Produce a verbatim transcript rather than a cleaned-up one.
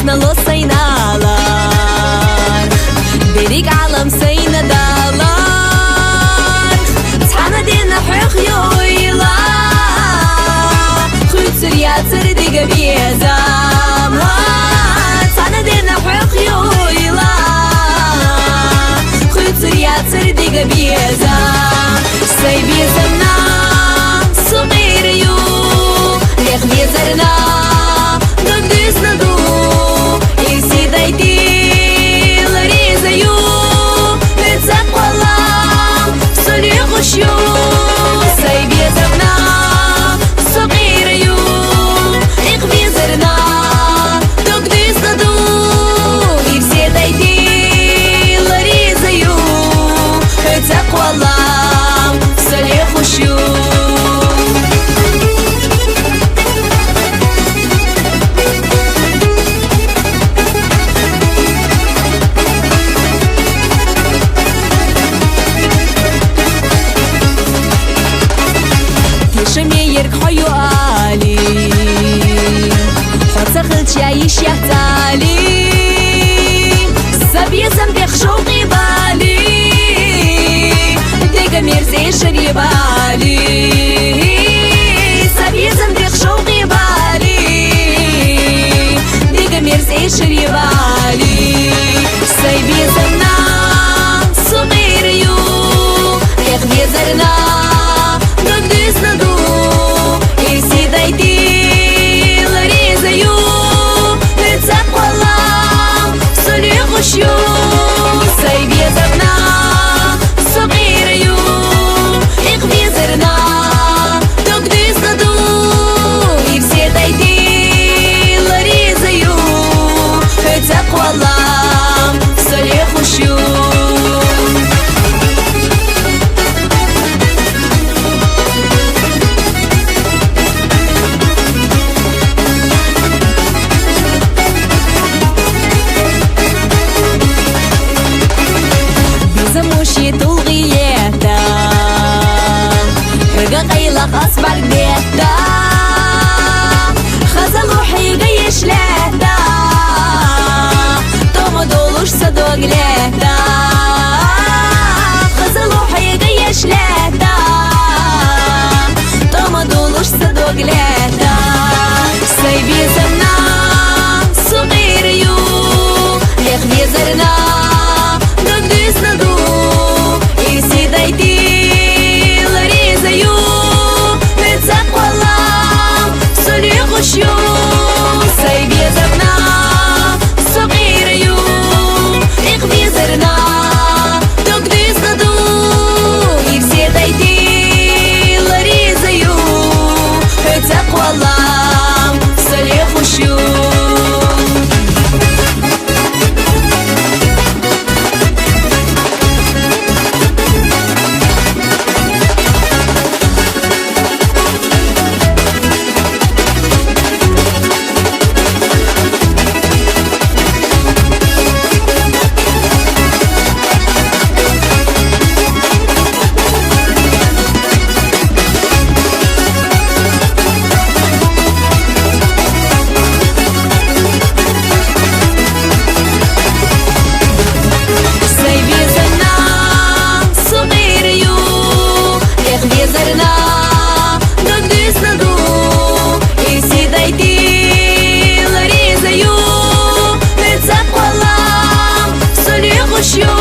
Нало сайналар, берриг Ӏалам сайна далар, цхьана дена хьох йойла, хуьцур яцар дига безам, цхьана дена хьох йойла, хуьцур яцар дига безам. Сай безамна со гӀейра ю, рехъ везарна дог дуьзна ду. Ирсе дайтила реза ю, хӀуьца кхоллам со луьйхуш ю. Сай безамна со гӀейра ю, рехъ везарна дог дуьзна ду. Ирсе дайтила реза ю, хӀуьца кхоллам со луьйхуш ю. Тешаме ерг хьо ю али, хьо ца хилча йиш яц али. Са безам дехк шовкъе бали, дега мерза эшар е бали. Са безам дехк шовкъе бали, дега мерза эшар е бали. Сай безамна со гӀейра ю, рехъ везарна дог дуьзна ду. Ирсе дайтила реза ю, хӀуьца кхоллам со луьйхуш ю. Сай безамна со гӀейра ю, рехъ везарна дог дуьзна ду. Ирсе дайтила реза ю, хӀуьца кхоллам со луьйхуш ю. Безам вуш я тулгӀи етта, хьоьга къайлах аз бӀарг бетта. Хаза лу хьоьга еш лаьтта, тӀом долуш са дог лаьтта. Хаза лу хьоьга еш лаьтта, тӀом долуш са дог лаьтта. Сай безамна со гӀейра ю, рехъ везарна дог дуьзна ду. Ирсе дайтила реза ю, хӀуьца кхоллам со луьйхуш ю. Сай безамна со гӀейра ю, рехъ везарна дог дуьзна ду. Ирсе дайтила реза ю, хӀуьца кхоллам со луьйхуш ю. Сай безамна со гӀейра ю, рехъ везарна дог дуьзна ду. Ирсе дайтила реза ю, хӀуьца кхоллам со луьйхуш ю.